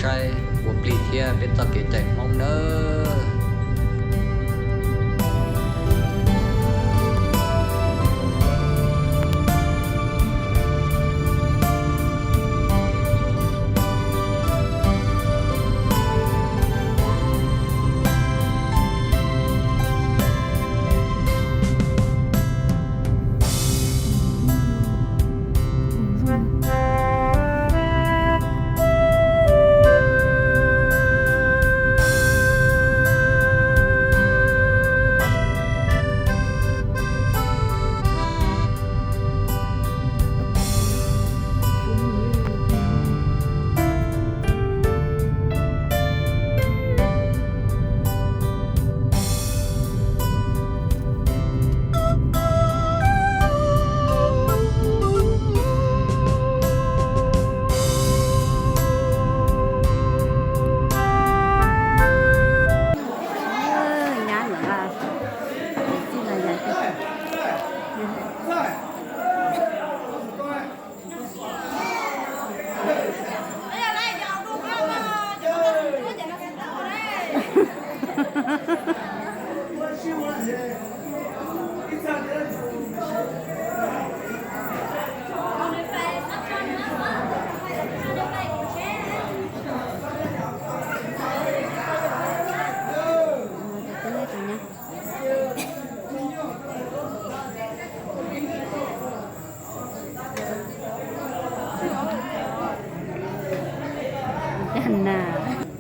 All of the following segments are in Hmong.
subscribe ua plig thiab peb txoj kev cai Hmoob nawb.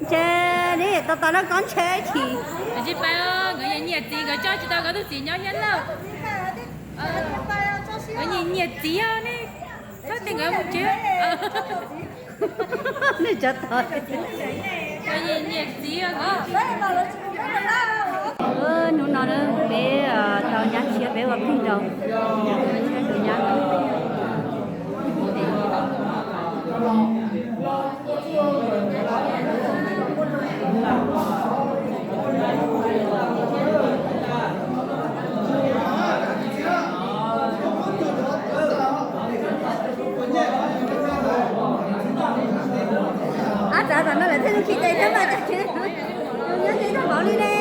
Ntshe li tau tau lawv koob ntshe chim. Tsis pais, nkawd nyiam nyiam txiv, nkawd coj tsis tau nkawd tus txiv nyob thiab lawm. Nkawd nyiam nyiam txiv os, nej txhob tias nkawd mus tsev. Nej tsa tau. Nkawd nyiam nyiam txiv os. Hnub no peb tau nyab tshiab peb ua plig rau, tshiab tus nyab no. Ab, txav tam no lawm thiaj li khi tes thiab mas, tsis nyob ces tau vauv li ne.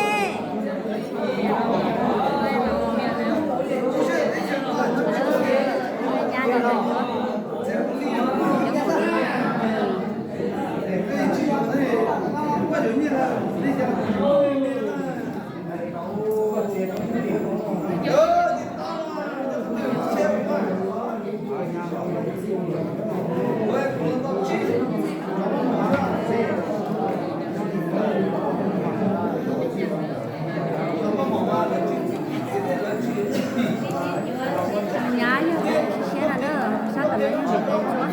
Nyab yog tsis siab no na, sab tom no yog niam tais ntsuab.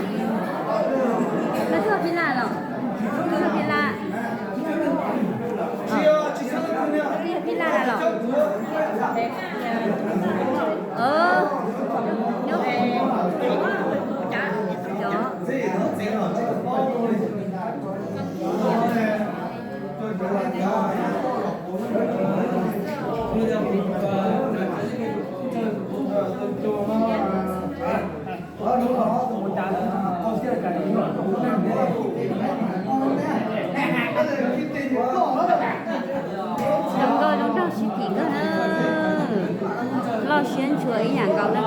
Koj twb yog Phij Laj los? Koj twb yog Phij Laj? Koj twb yog Phij Laj los? Zoo nkauj zoo nraug sib phim kawg na, loj siab ntshua ib yam nkaus na.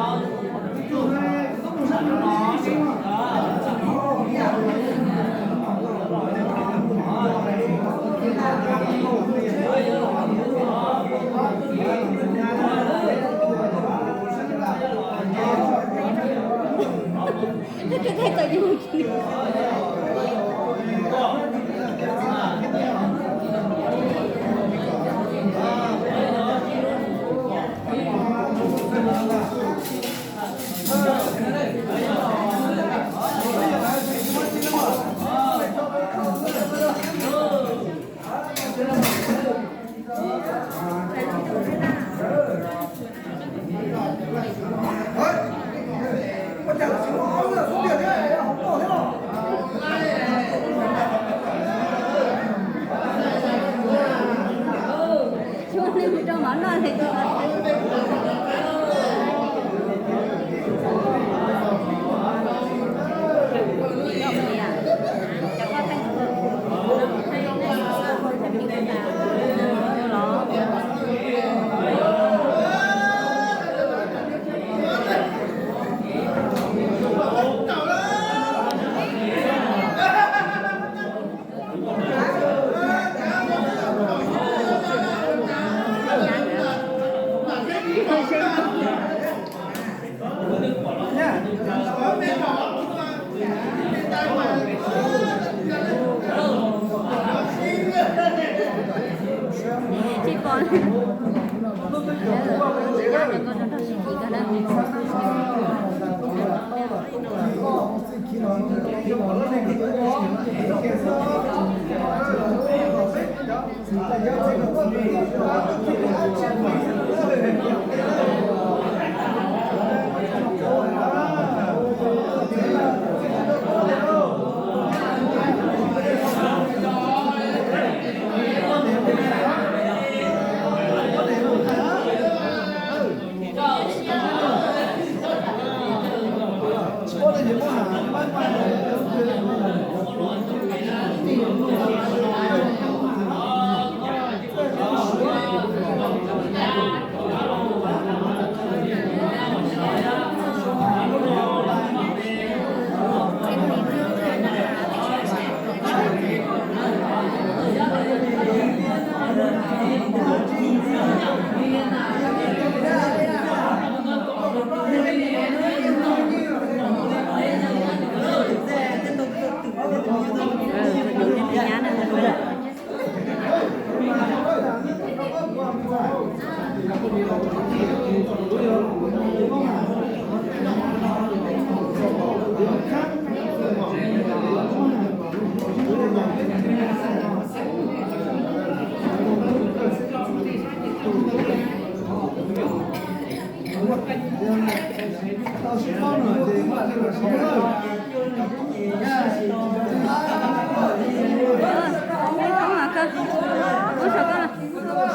Tsuav li mus rau mov noj li.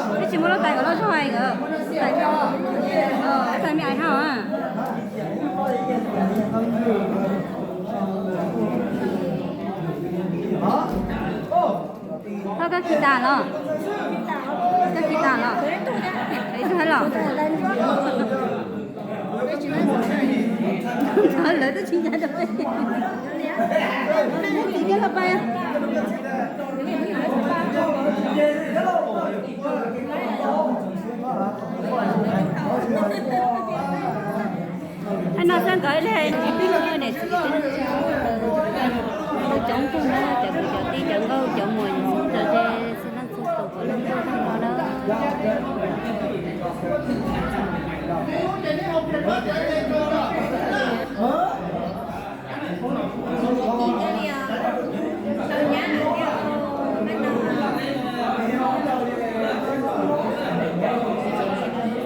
Twb tsis muaj lub tais kom loj zog hais, tais me ais hau. Koj koj khi tas los? Koj khi tas los? Ib tug los? Lawv twb tsis ncav rau peb. Txiv kiag los pais. Hais no xwb nkawd ib leeg, niam txiv coob tug na, cov kwv cov tij cov nkauj cov muam, cov ze xwb leej txhua tus puav leej tuaj tag nrho na.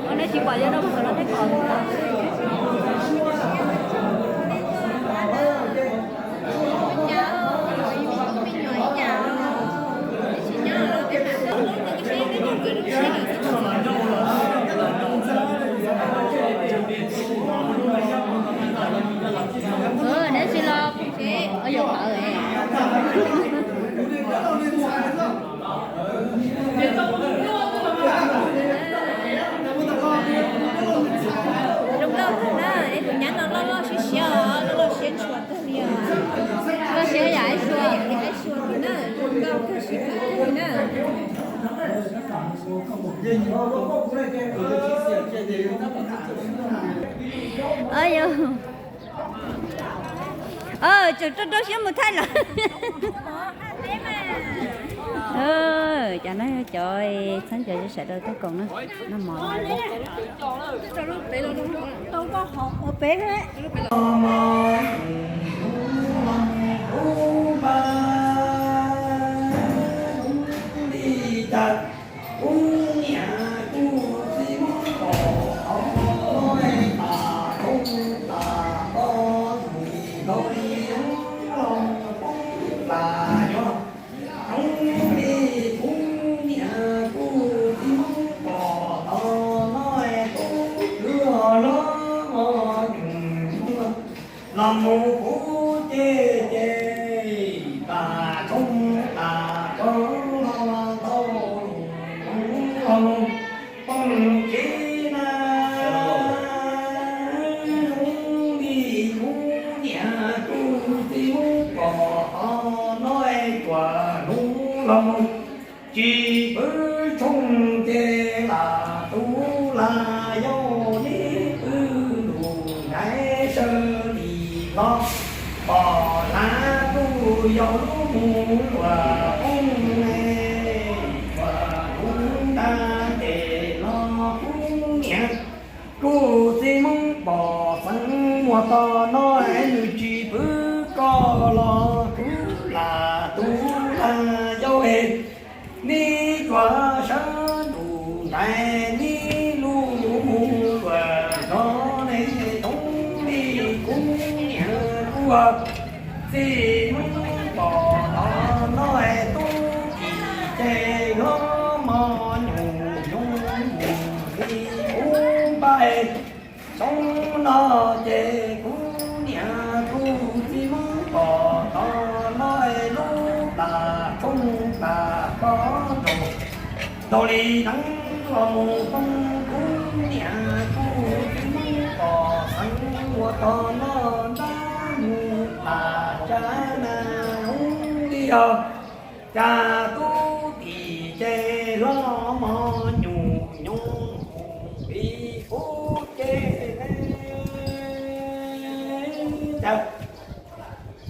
Ua, nej tsis pom yog rau qhov no tej pom. Neb tsis los, yuav pawv. Zoo nkauj kawg na, es tus nyab no loj loj siab siab os, loj loj siab ntshua kawg li os. Loj siab yam ib suab, yam ib suab li na, zoo nkauj kawg siab kawg li na. Yog, tsum rau rau siab mus thaij lawm. Cov no yog cov txheeb cov ze sawv daws tuaj koom na, noj mov. Los mus kuv ces ces tas tshoob tas koob los tau los mus poob tsev na. Zoo li kuv niam kuv txiv muab pom tod no es tsuas hnub los mus tsis pw tshoob ces lam tu lam yog neb pw lus ntaiv sawv dim los pom hlav kuj yog lub mus luam poob ne. Tsuas hnub ntag ces Ua tau no es nws tsis pw koj los kuv lam tu lam yau es, neb cua sawv ntuj ntais neb lub mus luam zog ne, zoo li kuv niam kuj txij Hmoob pom tau no es tub tim ces hlob mos nyuj nyoos mus li kuv npaj es. Xyoo no ces kuv niam kuj txij Hmoob pom tau no es lub plam tshooj plam pob nkaus. Ntaus li neeb los mus poob kuv niam kuj txij Hmoob pom xeev ua tau no ntab mus plam tsa na zoo li os. Cas tub tim ces hlob mos nyuj nyoos mus li kuv ces ne. Cas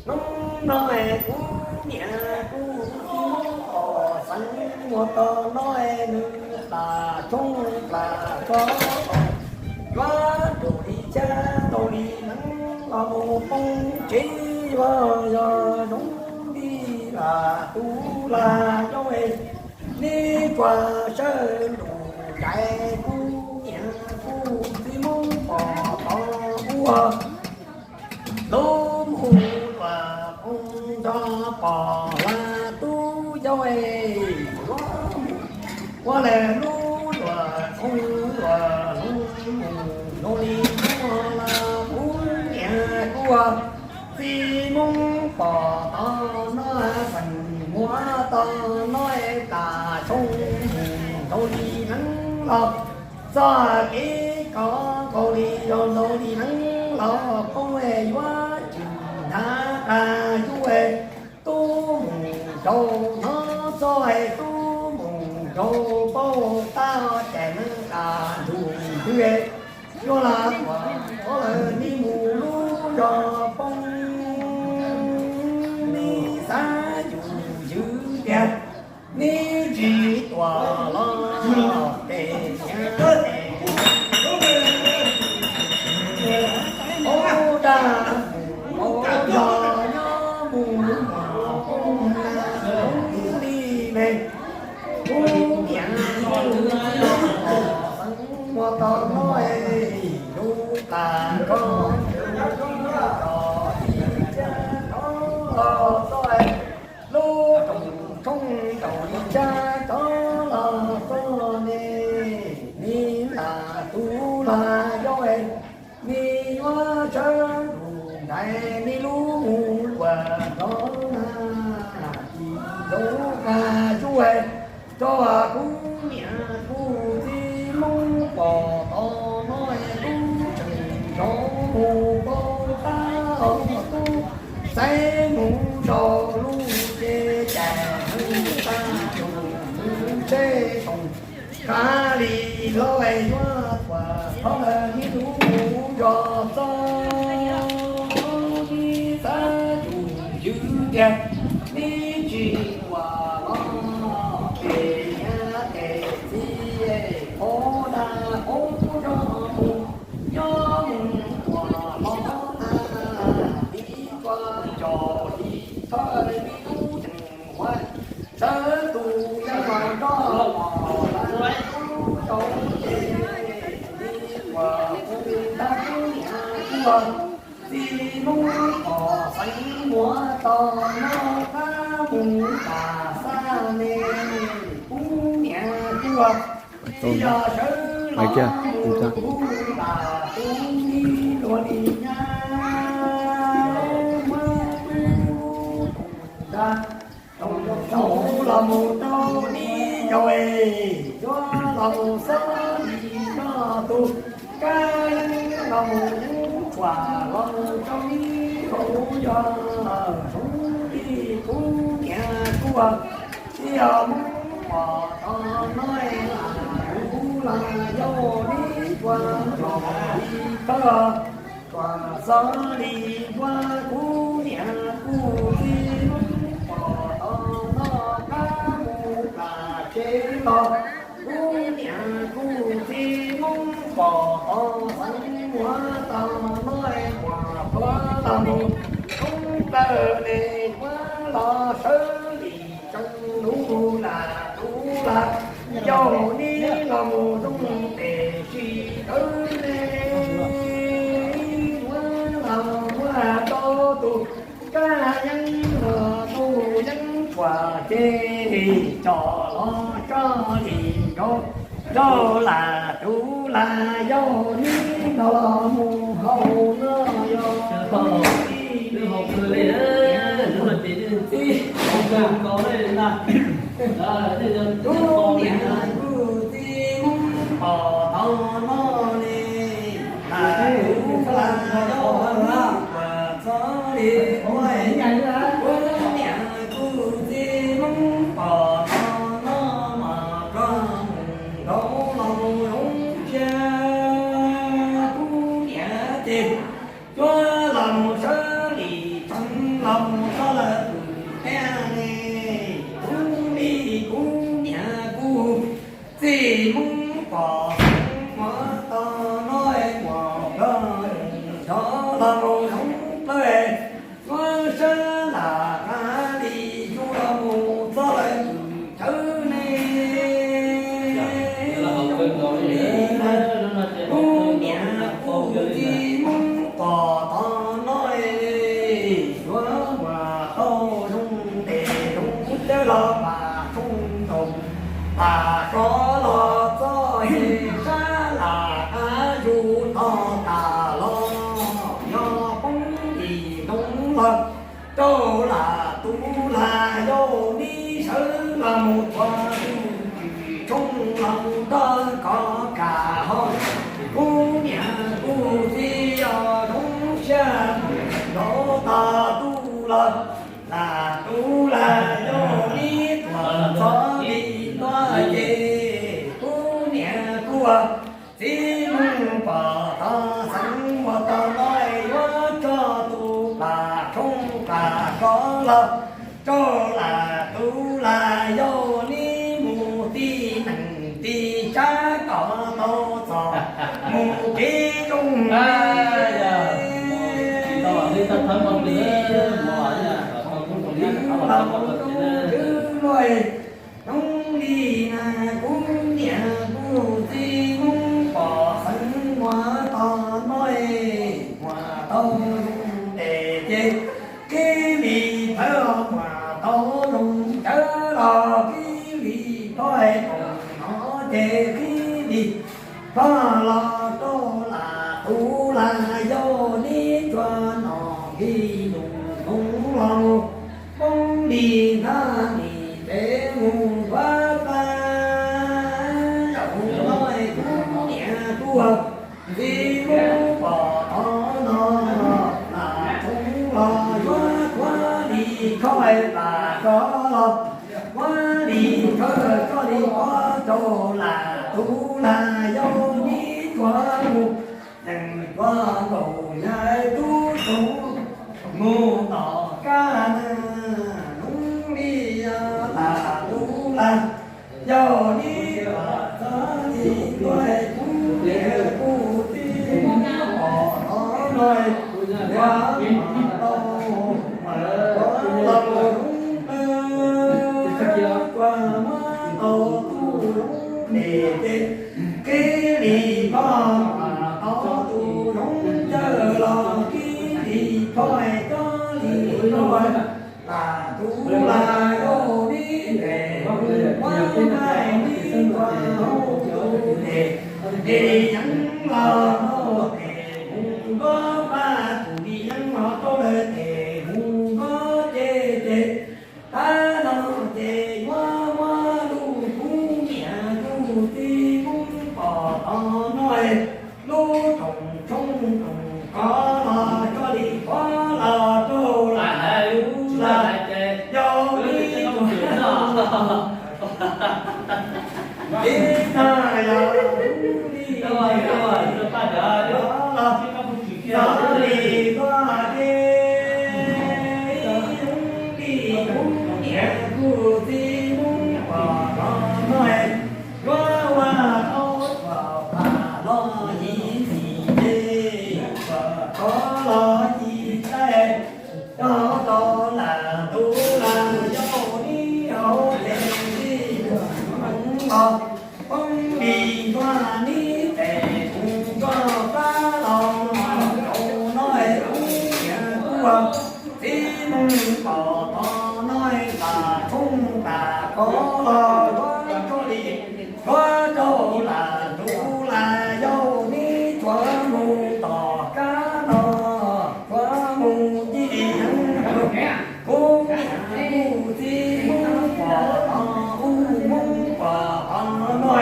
hnub no es kuv niam kuj txij Hmoob pom xeev ua tau no es nws plam tshooj plam pob yuav ntaus li tsab ntaus li neeb los mus poob tsev yuav yog zoo li lam tu lam yau es, neb cua sawv ntuj ntais kuv niam kuj txij Hmoob pom tau ua lub mus luam qoo nrog pom hla tub yau es, ua lawm lub luam qoo luam hloov mus zoo li muaj los kuv niam kuj txij Hmoob pom tau no feem muab tau no es plam tshooj mus ntaus li neeb los txoj kev kov nkaus li yog ntaus li neeb los poob es yuav tsis hnav qab yub es tub mus rau hnov txoj es tub mus rau pauj tab cais neeb qab nrug ntwg es yuav la tuam qhov lawm neb mus lub zog poob neb xav yus ywg tiag neb tsis tuam los tes niam ub daj mus ub zog nyob mus muam poob na zoo li me kuv niam muaj tau no es lub qab koj txoj li tsab tod los txoj es lub rooj tshooj ntaus li tsab tod los txoj ne, neb lam tu lam yau es neb yuav sawv ntuj ntais neb lub mus luam zog na, tsis zoo qab yub es rau kuv niam kuj txij Hmoob pom tau no es tub tseem zov mus pauj tab tub xaiv mus rau lub ces cais mus tag mus tseb toom qab li hlob es yuav tuam qhov lawm neb lub mus zog txoj neb xav yus ywg tiag neb tsis tuam los tes niam tes txiv qhov daj qhov zog mus nyob mus tuam los na li cua cos li thawj li lub tseem huab sawv tus yaj los nrog los lawm lub rau ces li uas kuv tab kuv niam kuj txij Hmoob pom xeev muab tau noj qab mus tas xaj ne, kuv niam kuj txij yog sawv los mus kuv tas kuv nib luag li nyab muab kuv tus nrag rau los mus rau nib yau es yuav los mus xob li noj tus kab yeeb los mus ub tsuam los mus rau nib ub yog zoo li kuv niam kuj txij yog Hmoob pom tau no es kuv los yau nib ua los li thawj tuam xov li ua kuv niam kuj txij Hmoob pom tau noj qab mus tas tsev los kuv niam kuj txij Hmoob pom tau xeev muab tau no es ua Los mus ub tawg ne, muab los sawv li tsees lub lam tus lam, yog neb los mus zoo pem sib tawv ne, muab los muab rau tus kab yeeb los tus yeeb tsuas ces tso los tso li nrov rau lam tus lam, yog neb los mus hauv no yog tub niam kuj txiv Hmoob pom tau no li, lam tus lam yog neb kuj txhob li ua, tub niam kuj txiv Hmoob pom tau no mas koj mus nraud los mus zoo tsiaj, tub niam ces cuab los mus sawv li tsees los mus txog lawm tus tiaj ne, tub li kuv niam kuj txiv Hmoob pom Hmoob muab tau no es muab koj mus nraud los mus zoo plaws, muab sab lam qab li cuab los mus txog lawm tus chaw ne. Kuv niam kuj txiv Hmoob pom tau no es yuav muab tau zoo tes zoo cawv los mas zoo nraug, mas koj los txog ces sab lam qab zus tog tas los, yog poob li ntoo los rau lam tus lam, yog neb sawv los mus tua tus tswm tshoob los mus rau koj kam ho, kuv niam kuj txiv os zoo siab nraud tog tus los, lam tus lam, yog neb tuaj txog li no ces kuv niam kuj txiv Hmoob pom tau xeev muab tau no yuav tso tus plam tshoob plam koj los rau lam tus lam, yog neb mus tij neeg tij tsab kom tau txog mus kev zoo. Zoo li na kuv niam kuv txiv Hmoob pom xeev muab tau no es muab tau zoo tes ces kib li thawb los muab tau zoo cawv los kib li thawb es no ces kib li thawb los rau lam tus lam, yog neb tsuas no kib lus zoo los poob li hnab li pem mus ua pab. Zaum no es kuv niam kuj txiv Hmoob pom tau no los lam tshoob los yuav kuav li khoj plam koj los kuav li khawb koj li kuav rau lam tus lam, yog neb tsuas mus neeg kuav nkaus nyaj tub tug mus tom kab na, zoo li lam tus lam, yog neb txhob li ua kuv niam kuj txiv Hmoob pom tau no es kuav tau mas kuav los zoo kuav muab tau tus zoo tes ces kib li koj muab tau tus zoo cawv los kib li koj es koj li koj lam tus lam, yog neb tes mus kuav nqaij neb kuav hauv tus tes, tes yeeb los rau tes mus nkaus pab tus li yeeb los rau lawv tes mus nkaus ces ces pab no ces yuav muab lub kuv niam kuj txiv Hmoob pom tau no es lub rooj tshoob rooj koj los tso li koj los rau lam tus lam, yog li tus lam, ib tag yog li los txog li koj ces li kuv niam kuj txiv Hmoob pom tau no es yuav ua tau txog pam los yim txim ces txog koj los yim Poob li ntuag nib tes mus nrog plab los, rau no kuv niam kuj txiv mus pom tod no, tas thoob tas kov los yuav rau li, yuav rau lam ntuj lam yau nib, tshuav mus tom qab no, tshuav mus ci heev rau kuv niam kuj txiv Hmoob pom tod, kuv Hmoob pom tod no,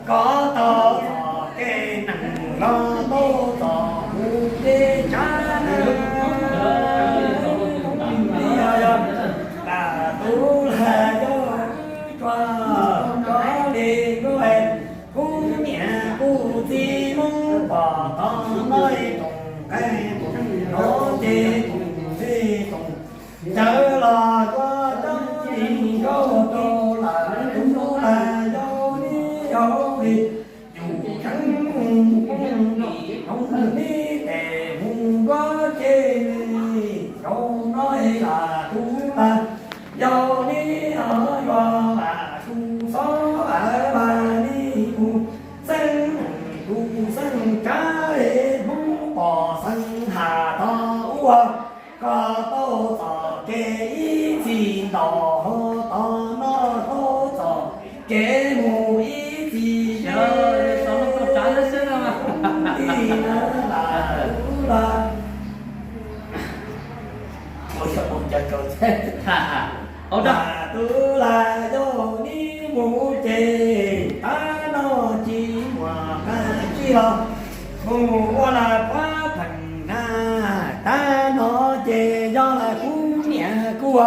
kov tau txoj kev nees los tau txoj mus ces tshav nees li yog lam ntuj lam yau nib, tshuav cov li ntuj, kuv niam kuj txiv Hmoob pom tod no, toom nqaij toom nrov ces toom ntej toom ncawv los yuav cov li nkauj rau lam ntuj lam yau nib, yog li yus yeej mus nib tes mus nkuaj ces rau no lam ntuj lam yau nib, yuav lam tus xob lam li tus xeeb, tus xeeb tsav es Hmoob pom xeeb has tod ua, koj tau txoj kev ib txhis ntaus ho tod no, tau txoj kev mus ib txhis yog li na lam tus lam lam tus lam yau nib mus ces tab no tsis muaj qab tsib los mus ua lam puav pheej na. Tab no ces yog lam kuv niam kuj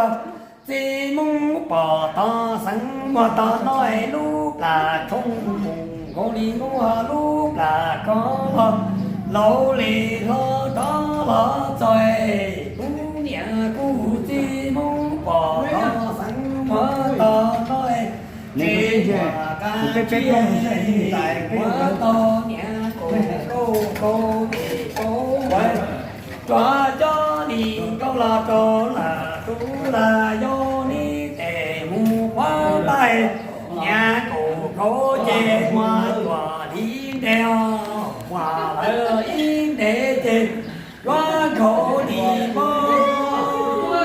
txiv Hmoob pom tod xeeb muag tod no, lub plam tshooj mus nkaus li muaj lub plam kov los, laus li hlo rov los txog, kuv niam kuj txiv Hmoob pom tod xeeb muag tod no, tsis muaj qab tsib, muab tau niam kaus kauj kaus li kauv ua, rov cov li nkauj los rau lam tus lam yau nib tes mus puav npaij, niam kaus kauj ces muab tuaj li ntev, muab lawv ib ntev ces yuav nkaus li mob,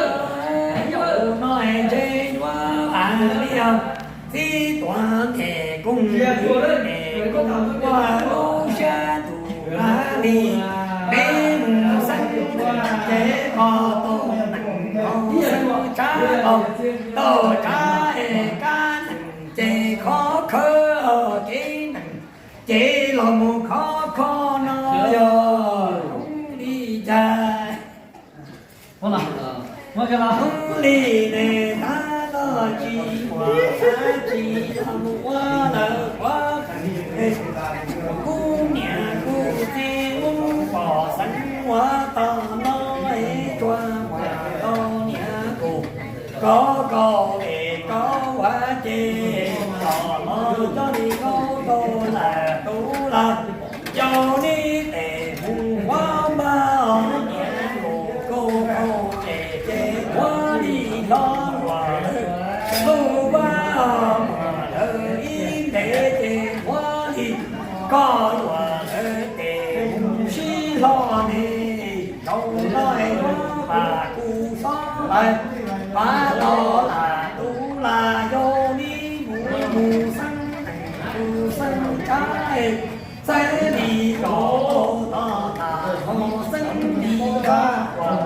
yau no ntshe yuav ua li txiv tuam tes kooj, tes kooj ua lub sab ntuj ua li, peb mus xeeb ces koj tau nees, koj xeeb tshav, koj tau tshav es kab nees ces khov khawv kev nees ces los mus khov kho no yog zoo li cas. Zoo li ne, tab no tsis muaj dab tsi los mus ua lawm ua, kuv niam kuj txiv Hmoob pom xeeb muag tod no, es tsuas muab tau niam kaus kauj kauj li kauv ua ces los los cov li nkauj rau lam tus lam yau nib tes mus puav npaij, niam kaus kauj kauj ces ces puav li hlo luaj lawm, lub npaij muaj lawm ib ntev ces puav li koj luaj lawm tes mus sib hlo ne. Zaum no es yuav pab kuv xob lawm, pab tau lam tus lam yau nib mus mus xeeb, tus xeeb tshav es xeeb li kauv tod tas ho xeeb li kauv tod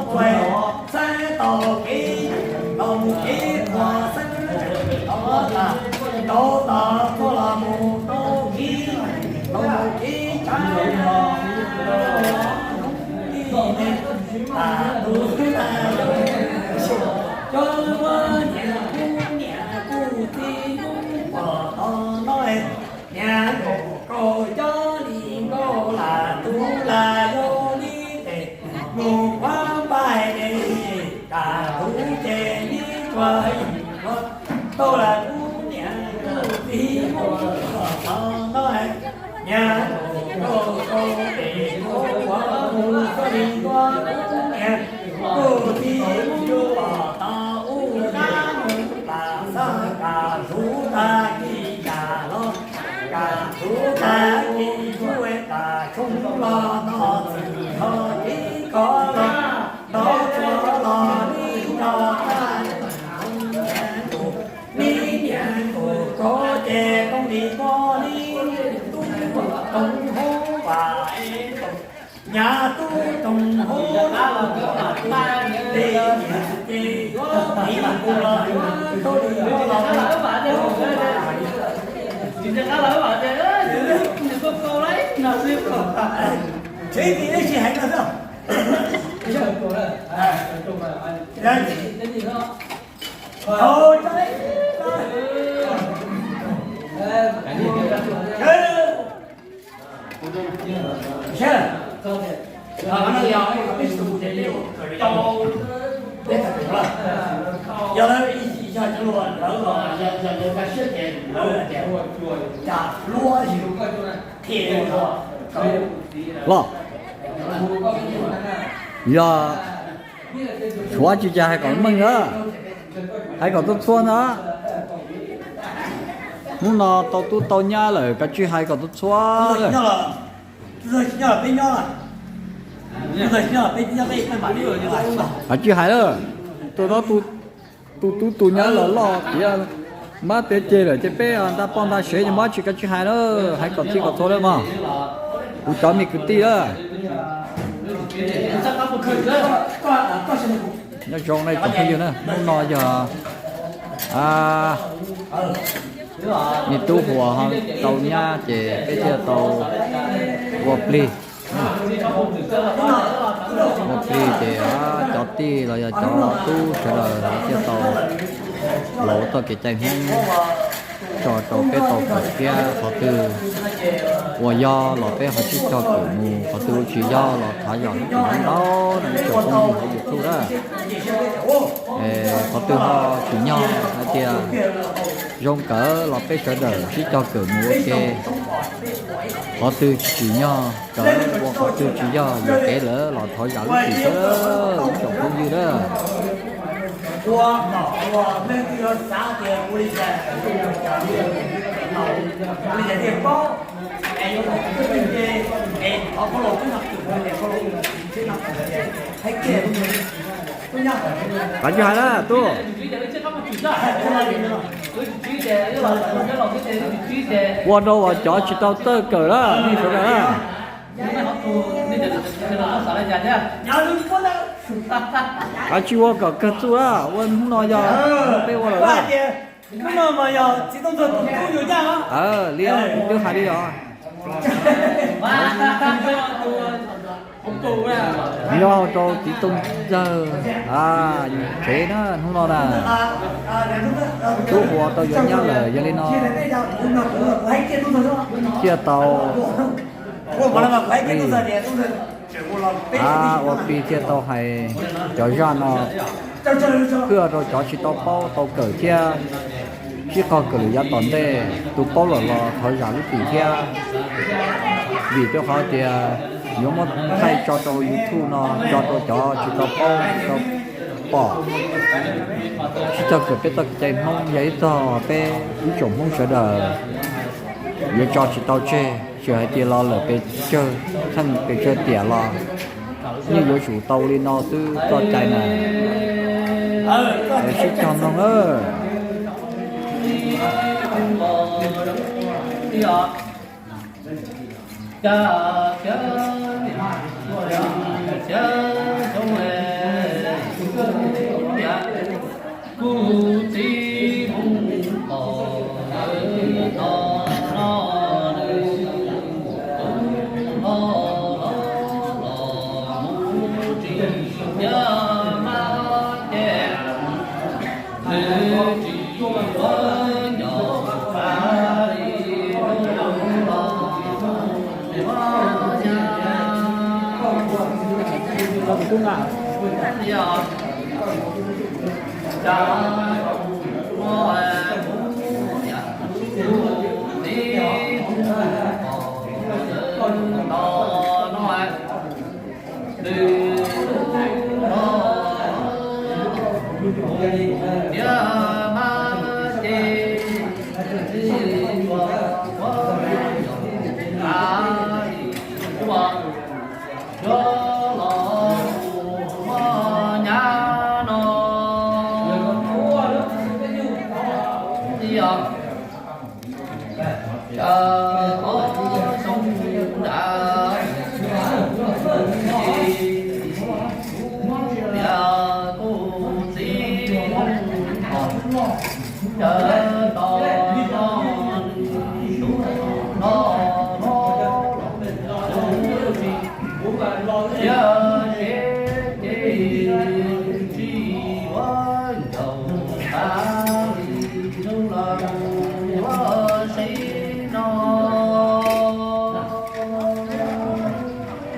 txuas, xeeb tau kev los mus kev qhuav, xeeb tod tas tau tod txuas los mus tau kev los mus kev tshav li ne. Tus lam yau, cov ua niam kuj niam kuj txiv Hmoob pom tod no, niam kaus kauj cov li nkauj lam tus lam yau nib tes mus puav npaij ne, tas tus ces nib tsuas yim tau lam kuv niam kuj txiv Hmoob pom tod no, niam kaus kauj tes mus ua mus txog li ntua kuv niam kuj txiv Hmoob pom tod ua dab mus tas xaj tas zuv tas kis Nyav tub toog hub, tes nyiam ces tiv kuv los tub li los. Tsev tim ib tsis hais no xwb. Thaum Los, yog tshuav tsis cas hais kom meej na, hais kom txhua txhua na. Hnub no tau tub tau nyab lawm, kav tsij hais kom txhua txhua. Kav tsij hais lawm, tus no tus, tus tub tus nyab los loj tiav, mab tiav ceg lawm ces peb nta poj nta sev ces muab tsis, kav tsij hais na, hais kom txhij kom txhua lawm mog. Kuv cov me kwv tij lawm, nyob zoo nej tsoom phooj ywg na, hnub no yog me tub Huas tau nyab ces peb thiaj tau ua plig. Ua plig ces cov tij los yog cov tub sawv daws thiaj tau los ua txoj kev cai Hmoob tso rau peb tau kawm thiab. Qhov twg uas yog los peb ho sib cog kawm mus, qhov twg tsis yog los thov zam lub txim ntau no ib tsoom phooj ywg hauv YouTube na. Qhov twg ho tsim nyog hais tias zoo kawm los peb sawv daws sib cog kawm mus ua ke. Qhov twg tsis tsim nyog kawm ua, qhov twg tsis yog yuam kev lawm los thov zam lub txim xwb ib tsoom phooj ywg na. Kav tsij hais na tub. Ua rau uas cov tsis tau txawj kawm na nej sawv daws na. Kav tsij ua kom kawg txuj na, ua hnub no yog hnub peb ua lawm na. Li twb hais li os. Nyob rau txiv Tooj Yawg tsev na, hnub no na, tub Huas tau yuav nyab lawm, yog li no thiaj tau ua plig thiaj tau hais cov zaj no, qhia rau cov tsis tau paub tau kawm thiab sib qog kawm lwm yav tom ntej. Tus paub lawm los thov zam lub txim thiab, vim rau qhov tias yuav muab thaij tso rau YouTube no tso rau cov tsis tau paub tsis tau pom, sib cog kawm peb txoj kev cai Hmoob yog ib txog peb ib tsoom Hmoob sawv daws yuav tso tsis tau tseg, txawm hais tias los lawm pes tsawg theej pes tsawg tiam los yeej yuav tsum tau li no xwb txoj cai na. Sib cog mloog na.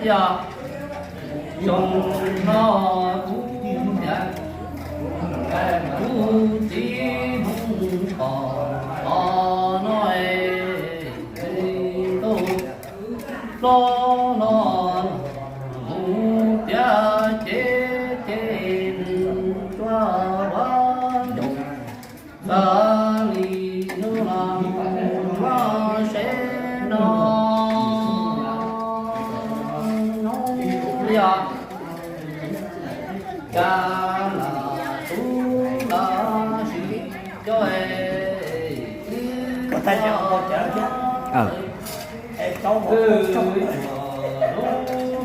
Yog xyoo no kuv niam kuv txiv mus tom qhov no es, tau hlob no mus tiav ces ces mus tsuag ua ncoo, xav li hnub no mus ua seb no yog cas lam tub lam sis cov es ib co lawm.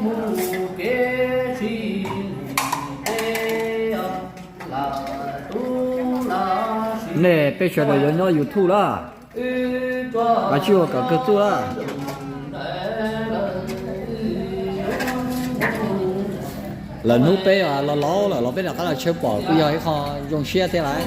Mus kev sib ntsib, lam tub lam sis. Nej peb sawv daws yuav nyob YouTube lawm, kav tsij ua kom kawg txuj lawm. Lawv hnub peb los laus lawm los peb rov qab los tshawb pom kuj yog ib qho zoo siab thiab lawm.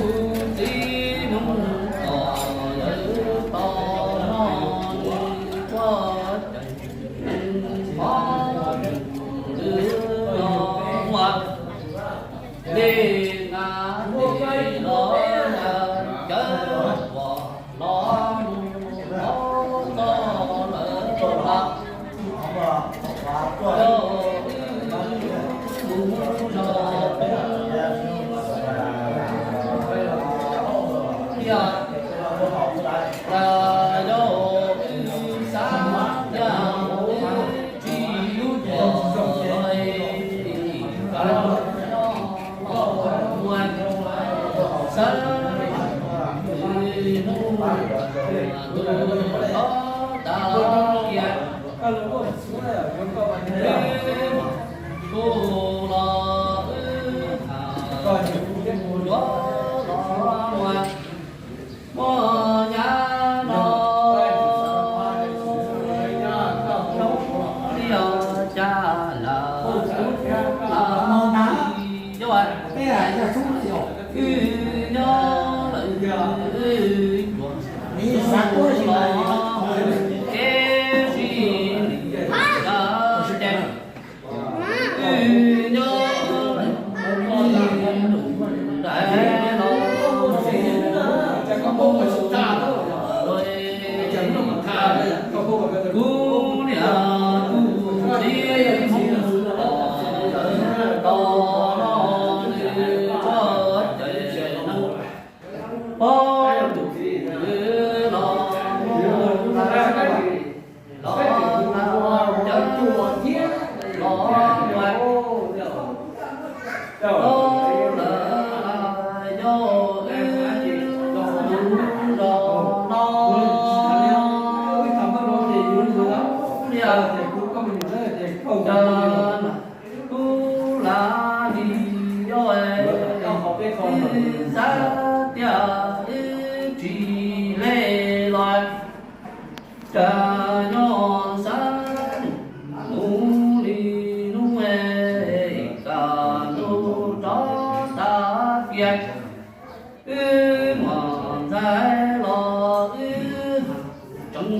Kuv lam li yog xav tias wb tsis le los cas nyob xav mus li hnub es kaj ntug rov tas kiag. Wb mam ntxhais los wb tseem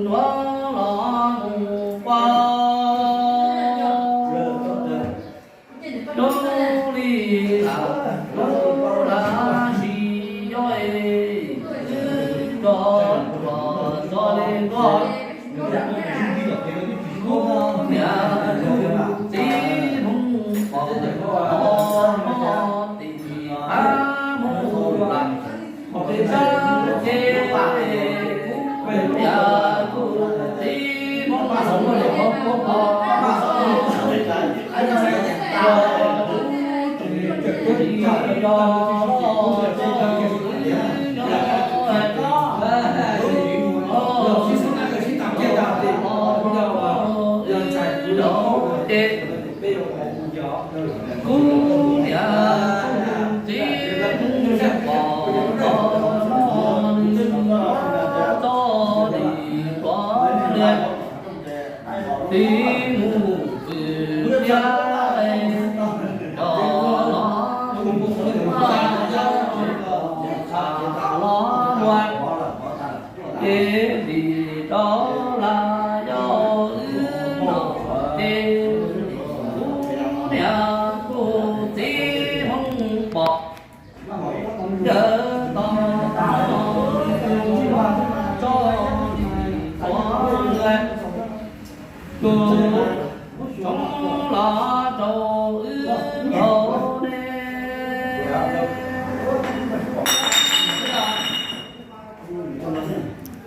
duav los mus qua. Rub li lam rub lam sis yog es wb nco ruam txog li ntuj. Kuv niam kuv txiv mus pom hmo tim hav mus lawm. Sab ces kuv niam kuv txiv mus pom hmo tim hav mus lawm. Kuv niam kuv txiv mus pom hmo nws txog nim pluav lias, txiv mus pw liab cov no mus txog los muaj. Ces vim rau lawm yog wb no ces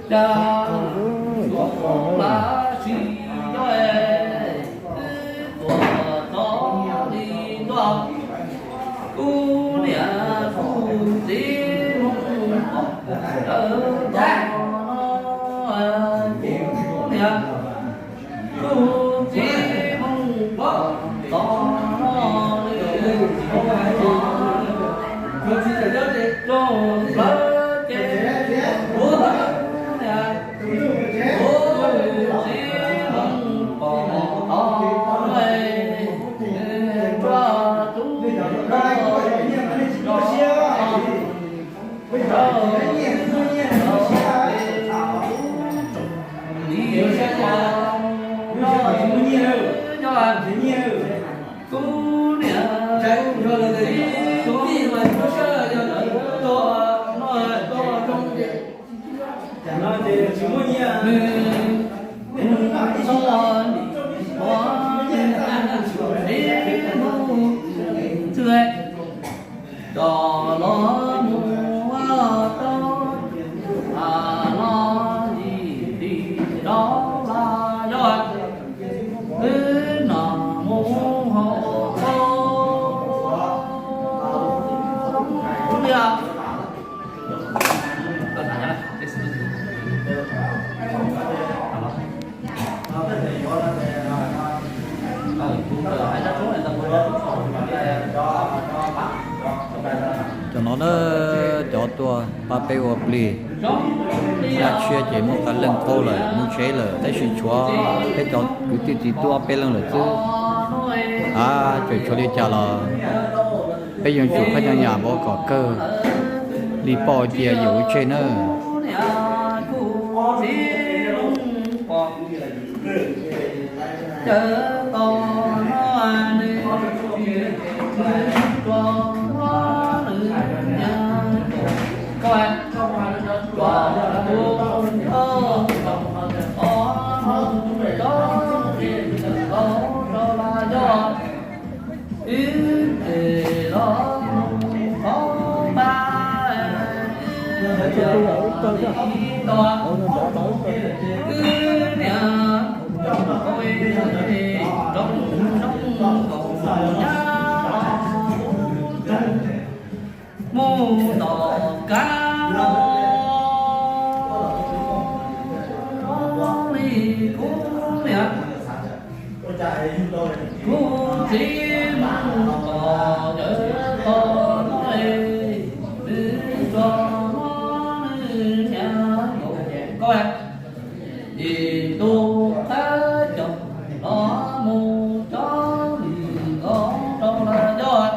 Cas yuav lab sis yog es wb tuaj txog li ntuj, kuv niam kuv txiv mus pom dawb tod no, kuv niam kuv txiv mus pom tod no, zoo plawv ces kuv niam kuv txiv mus pom tod no, tsuas tus Cov los mus ua tau, a los yim dim rau los yog wb nom mus hauv qhov liaj. Cov no na, cov tuaj pab peb ua plig, xya tshiab ces muab qab leej qaub lawm mus tsev lawm, tab sis tshuav peb cov kwv tij txiv tub ob peb leeg lawm xwb. A, tseem tshuav li cas los peb yeej tsum qhab cov yam npaum kom kawg li poj cia yus ua tseg nawb. Mus tom qab no li kuv niam kuv txiv mus tom yawg tod no, nws tso no nws niam nkaus ko, ces tus qab cov los mus cov li nkaus rau los yog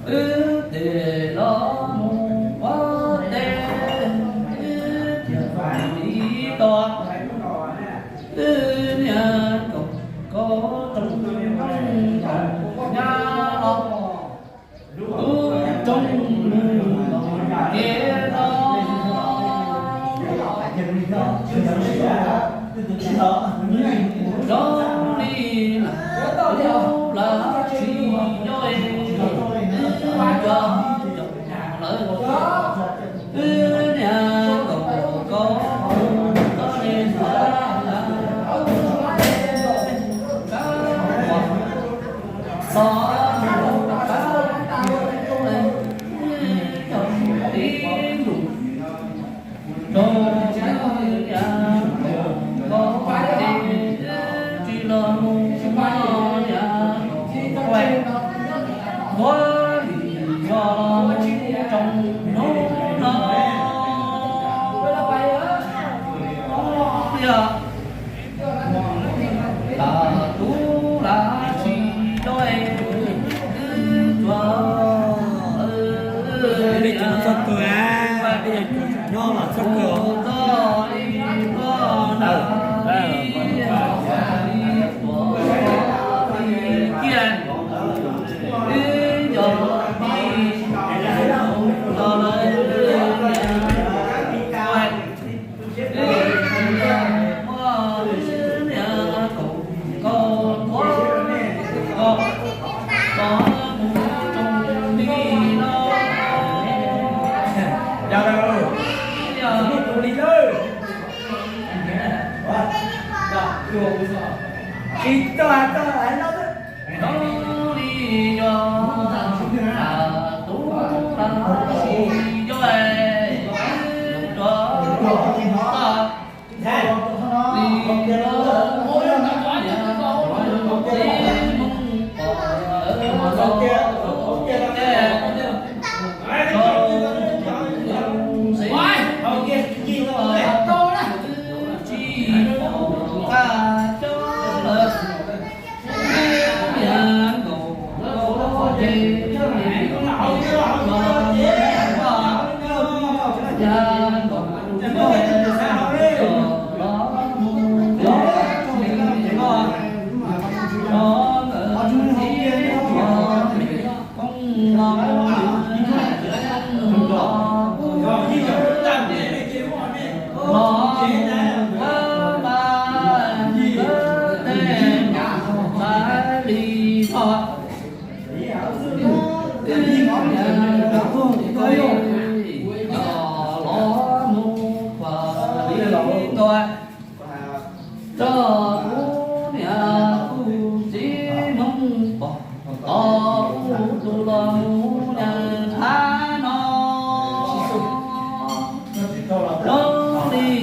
wb tes los mus ua teb, wb cia li tos wb niam nkaus ko rooj nyab los. Lub rooj mus los kev no, zoo li lub lab sis yog es wb cov cov lawv, wb niam nkaus ko ko li Txog kawg, nyob los txog kawg. Yog lawm, tus li lawm. Tsis tau hais tau hais no. Zoo li yog tub lam sis yog rog li los niam txiv Hmoob pom lawv tub ces rog tsis pom qab coj lawv. Rog kuv niam kuv txiv Hmoob pom, tos kuv tus los mus nyeem thab no. Zoo li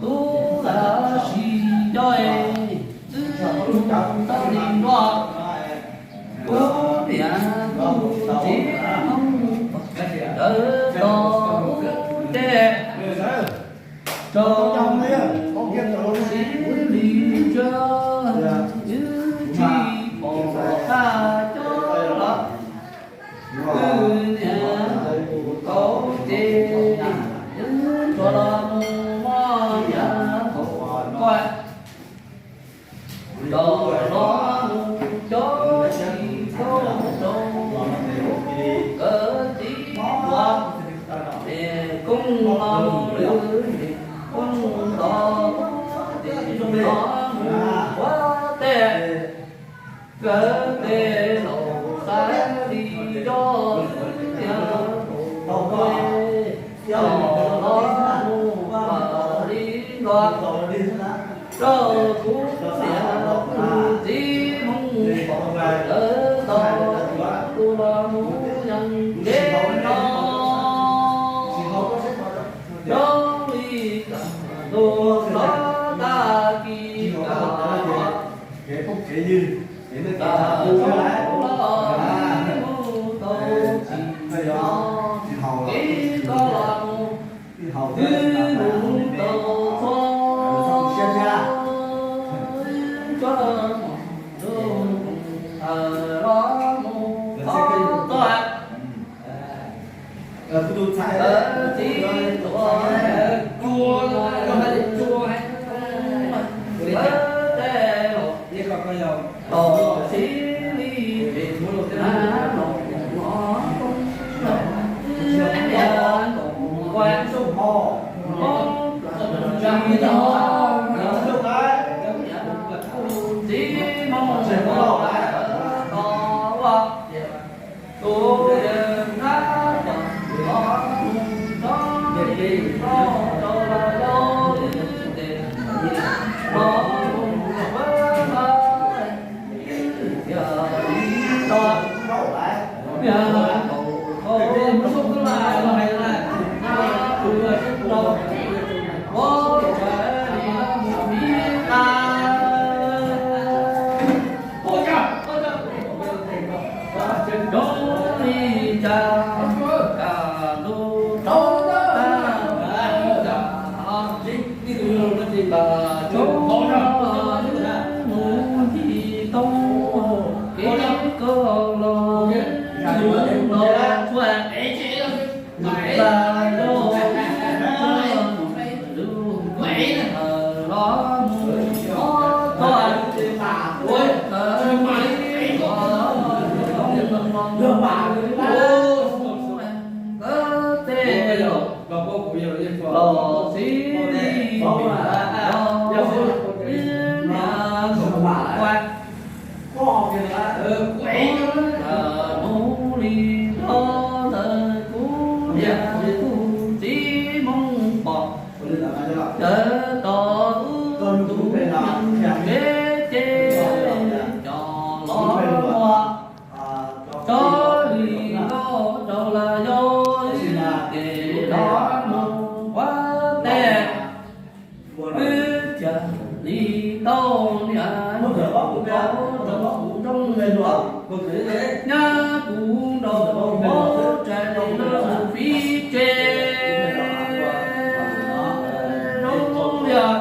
tub lam sis yog es, txawj li nruab, kuv niam kuv txiv Hmoob pom, lawv tos kuv ces rog tsis li ntsia, wb tsis pom qab coj los. Wb niam kuv tau ces, wb tsuas los mus moj yav thaum koj, rog los mus cov tsis tau rau, kawg txiv hluas, es koob los mus lwm, es koob los mus, es los mus ua teb. Kawg tej laus xaiv li coj wb niam kuv tau ces, los los mus ua li los, rau kuv niam kuv txiv Hmoob pom, lawv tos kuv tus los mus nyeem ntawm no. Zoo li tag ntuj tag kis, tag ntuj los mus tau tsis tau, kev koj los mus, twb mus tau txog, tso mus, thaum los mus txog txog. Tus yawg nab pom los mus txog li tau rau los yog wb ces los mus pab mas yog li tau yog tau tau tus yawg nab pom los mus txog li mus li tas. Zoo li cas kam ntuj rau tas, tsuav mus nti tau kev koj los los tsuav. Txawm yog lub los mus ob tog, txawm li los mus ob tog, tej los txij li los yog niam mus ua. Mus li los lawm kuv niam kuv txiv Hmoob pom, lawv tos wb tus me Li tau niam tau rau roob nyab kuv nrog tshais lub fib tse lub liaj.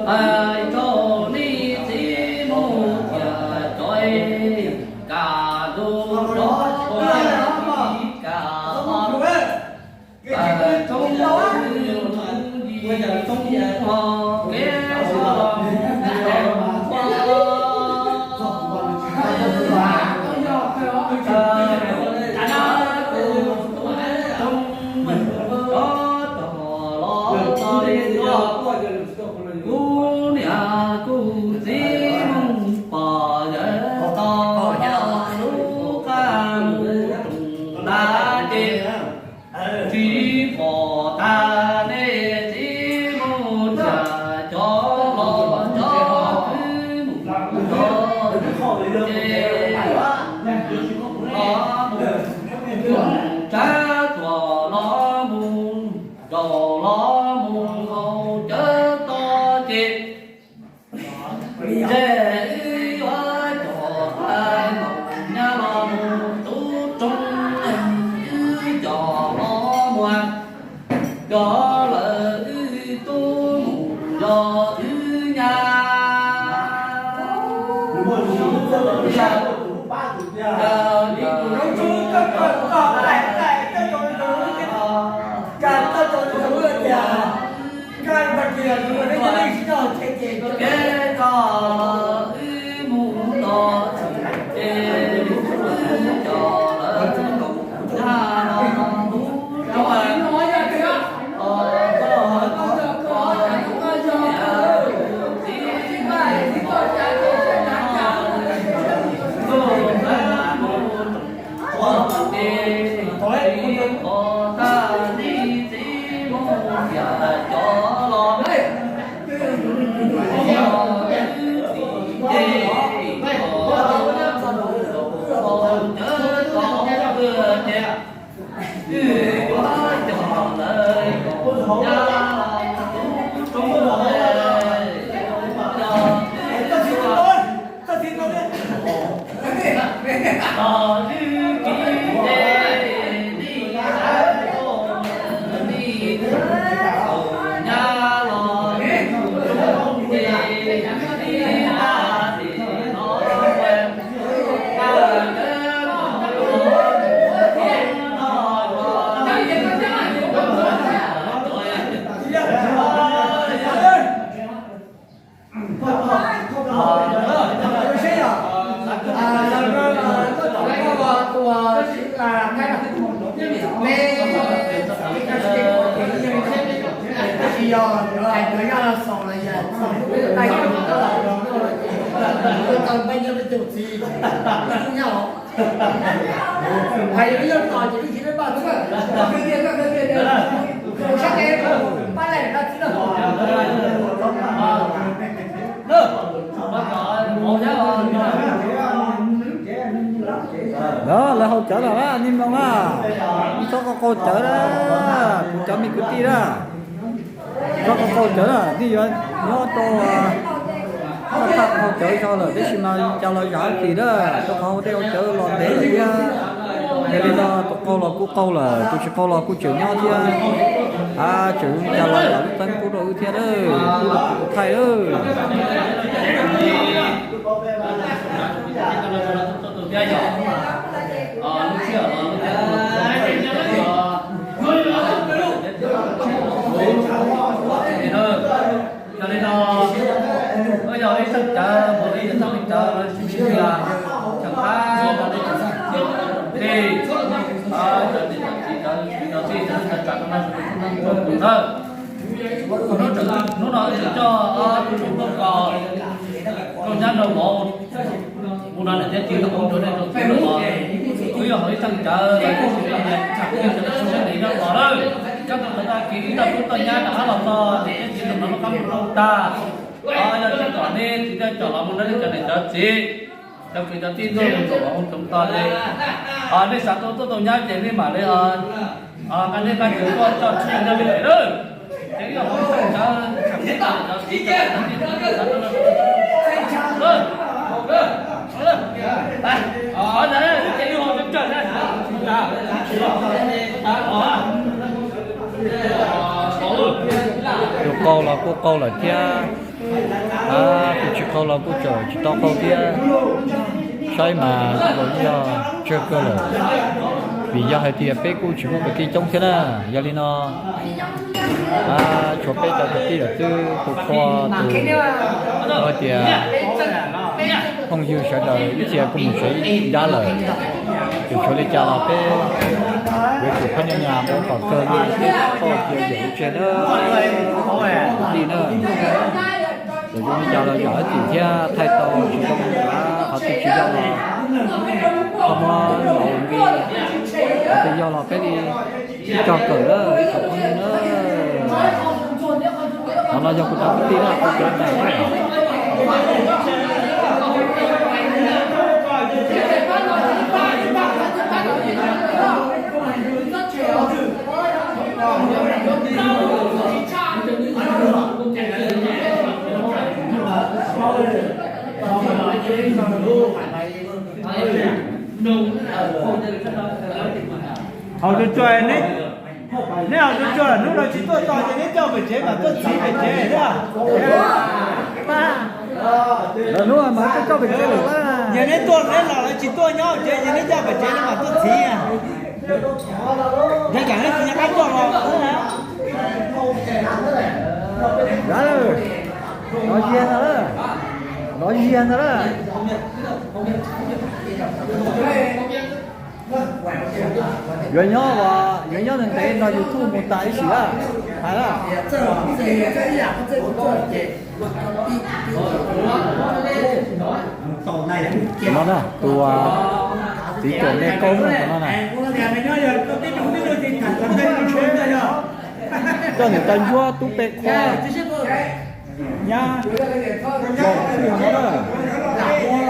Hais rau nej txiv mus thiaj cov kam tus rov kam txoob yim txoob ho kev ua mus ua toob rov cog los li tuaj. Kuv niam kuv txiv mus pom yawg tau lub qab mus roos nta ces tsis pom tag nej txiv mus thiaj cov los cov kwv mus cov ces los mus tsab tuam los mus zaum los mus haus cawv tod ces Ntshe wb yuav cov pais mus nyab los mus tub roob, wb cov los muag, cov lawv wb tub mus yog wb nyab. Kev txog wb mus tod txwm ces wb cov lawv nyab los mus tub roob. Hais yog ib yam tom ces ib tsis peb paj txwj, sab tes pab laim no txwj no. Lawv haus cawv lawm na, nej mloog na, txhob qaug qaug cawv na, kuv cov me kwv tij na. Txhob qaug qaug cawv na, nej yuav nyob rau thaj haus cawv zog lawm tab sis mas cas los zam ib plis na, rau qhov hauv dej hauv cawv los ntev lawm thiab. Yog li no tus qaug los kuj qaug lawm, tus tsis qaug los kuj tseem nyob thiab. A, tseem cas los zam lub teeb pub rau wb thiab na, pub rau tus thaij na. Yog li no, wb yog ib txheej cawv, mus li yog txheej cawv lawv tsis tsis tias tseem qab no li, li cov niam cov txiv cov txiv cov txawj cov txawj cov txawj tus na. Hnub no wb tseem coj tus tub tuaj kos rau nyab rau vauv mus no niam thiab txiv tau ua rau nej tau txhua tus. Wb yog hauv ib txheej cawv, sab ntiv nyob tos lawm, coj tau tag kis ib tug tub tug nyab rov qab los txog niam thiab txiv tus no lub qab mus rau tag. Yog tsis pom nej txiv thiaj coj los mus nrog nej cov niam cov txiv, cov kwv cov tij ntuj mus zaum los mus txog tod ces nej xav tau tub tau nyab ces nej mam li nqa nej nqa cawv tuaj coj tshwj nyob li lawm. Ces wb yog hauv ib txheej cawv, Tus qau los kuj qau lawm thiab, tus tsis qau los kuj tseem tsis tau qau thiab. Saib mas yog tsawg kawg lawm, vim yog hais tias peb kuj tsis muaj kwv tij coob thiab na. Yog li no, tshuav peb cov kwv tij lawm xwb, tus qhua, tus hais tias phooj ywg sawv daws ib txhia kuj mus tsev ib nrab lawm. Ces tshuav li cas los peb yuav tsum phab nyab nyas mus kom kawg li, peb qhov cia yawm li tseg na, kwv tij na. Txawm zoo li cas los yog ib txwm thiab thaij tau tsis zoo, qhov twg tsis zoo los ho muab los ua nqi, qhov twg yog los peb li sib cog kawm na ib tsoom phooj ywg na. Qhov no yog kuv cov kwv tij na, kuv cov na. Haus tsuag tsuag, neb haus tsuag tsuag, hnub no tsis tuaj tos ces neb coj pem tsev mas tuaj txiv pem tsev thiab. Lawv hnub mas tuaj coj pem tsev lawm. Yog neb tuaj neb los lawv tsis tuaj nyob tsev ces neb coj pem tsev no mas tuaj txiv. Neb kam neb tsis nyob qab coj los. Lov ziag ntag lawm, lov ziag ntag lawm. Yuav nyob, yuav nyob ntev ntev nrog YouTube mus tas ib sim lawm, hais lawm. No na, tus txiv tuam me kaub no na. Coj niam tais ntsuab tub peb qhua nyab los xwb no na.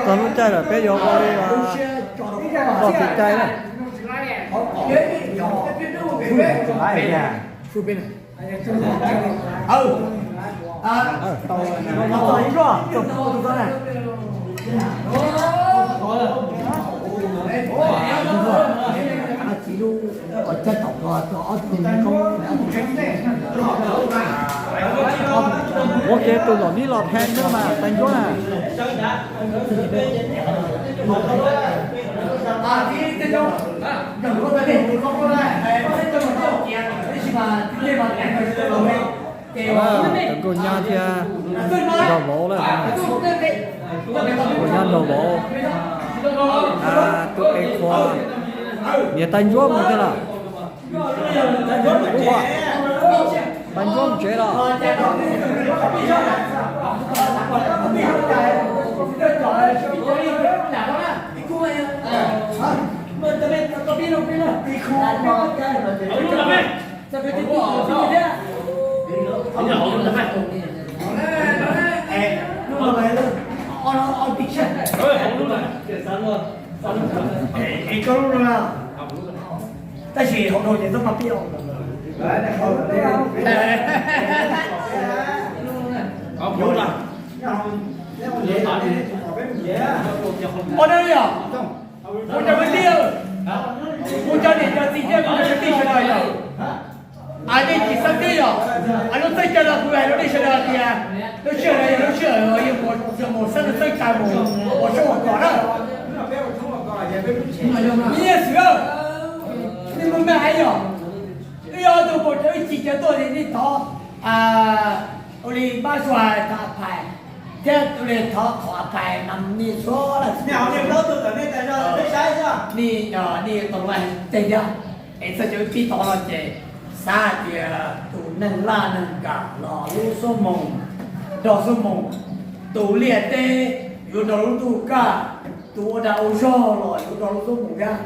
Txog lub caij lawm peb yuav ua li txog kev cai na. Ua ke tus nom nib los pheej nyob mas tais ntsuab na. Tus nkauj nyab thiab nraug vauv lawm. Nkauj nyab nraug vauv, tub peb qhua, niam tais ntsuab mus thiab lawm. Tais ntsuab mus tsev los. Tab sis hauv no ces txhob pab pib. Ua no yog kuv cov kwv tij, kuv cov niam cov txiv thiab kuv cov kwv tij sawv daws yog, nej tsis xav twb yog lub txawj caw no kuv hais rau nej sawv daws tias lub sij hawm no yog lub sij hawm yog mus xab txawj caw mus ua tshoob ua kos na. Ib yam xwm, nej muaj me hais yog, wb yog tus mus cov wb tsis cov tuaj li nej thov, ua li pab suas thov a pais thiab ua li thov qhov a pais nam ni suav lawm. Nej tau lais teg thiab es txawj cov wb pib tod no ces xav hais tias tus neeg laj neeg kam los lub xuab moos nrog xuab moos, tus liaj teb yuav nrog lub ntuj kaj, tus ua dag ua zog los yuav nrog lub xuab moos thiab.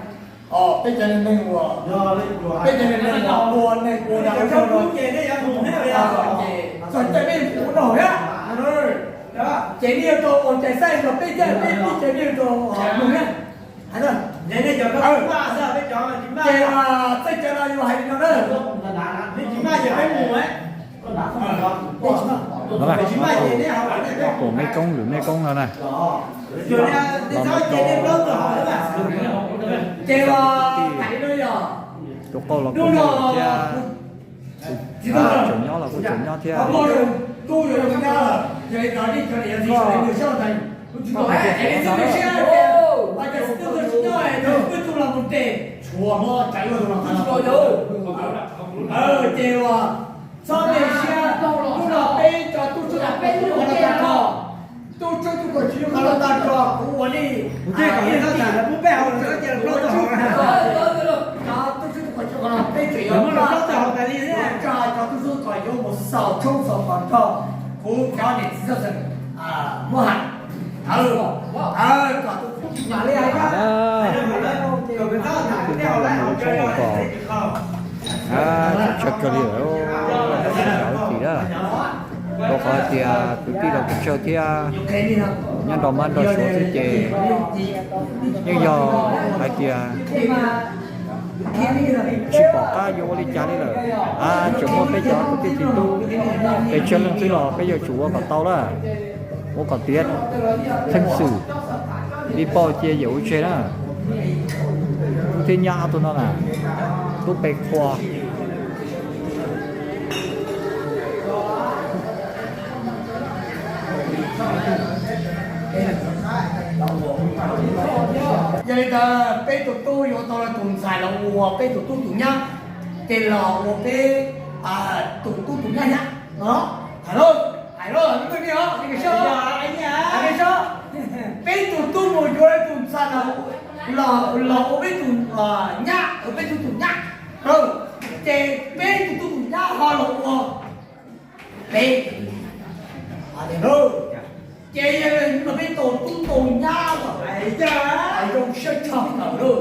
Peb cov neeg uas, peb cov neeg uas ua neeg ua dag ua zog no ces txog caij peb mus ua nog thiab. Ces nej yuav tau ua cai xaij rau peb thiab peb pib ces nej yuav tau mus thiab. Ces txawj cov no yuav hais li no na. No na, tuam mej koob lwm mej koob no na. Los mus rau, tus qauj los kuj muaj thiab, tseem nyob los kuj tseem nyob thiab. Ces uas txhob me siab, hnub no peb cov tub tshub tub kawm tswv qhov no tag nrho, kuv ua li, tub tshub tub kawm tswv qhov no peb tseem yuav, tsa cov tub tshub kom yuav mus xaus tshoob xaus kos nrog kuv cov niam txiv txoj xeem muab hais. Kom tus tub tshub mam li hais. Tshoob kom, tshaw kawg li lawm, tim na, rau qhov hais tias kwv tij los kuj tsawg thiab, nyob nrog mab nrog suav xwb ces yeej yog hais tias tsis pom qab yuav ua li cas li lawm. A, tseem muaj peb cov kwv tij txiv tub pes tsawg leej xwb los peb yuav tsum ua kom tau lawm, ua kom tiav theej xwm li pauj cia yawm ua tseg na. Tub thiab nyab ob tug no na, tub pes qhua. Yog li ntawd peb tus tub yuav tau los tus ntxhais los ua peb tus tub tus nyab, ces los ua peb tus tub tus nyab nyab no. Hais lauj, hais lauj, peb tus tub mus yuav tus ntxhais los ua peb tus nyab, ua peb tug tus nyab, ces peb tus tub tus nyab ho los ua peb, ces yog li no peb tau tub tau nyab los hais zoo siab tshaj plaws lauj.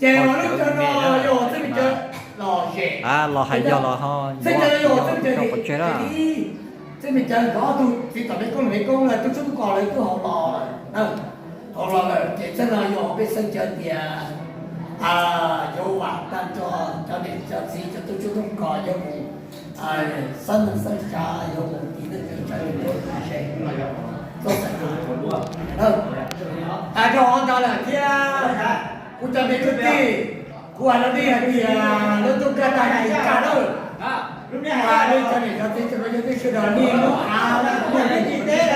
Ces lub caij no yog txij me cawv los zem, los hais yog los ho txij me cawv yog txij me cawv zem, txij me cawv nkawd ob tug txiv tom me koob me koob lawm, tub tshub tub kos lawv twb hauv los lawm, hauv los lawm ces txij no yog peb xeeb cawv tias yuav vam tag nrho cov niam cov txiv cov tub tshub tub kos yuav mus xeeb neej xeeb tsav, yuav mus tiv neej tiv tsav, yuav mus tiv zem, tuaj xeem tag nrho ntawd lawm thiab. Kuv cov me kwv tij, kuv hais rau nej hais tias lub ntuj kaj tag kis kaj lawm, nej cov niam cov txiv cov phooj ywg sawv daws nej lub av, nej lub teb,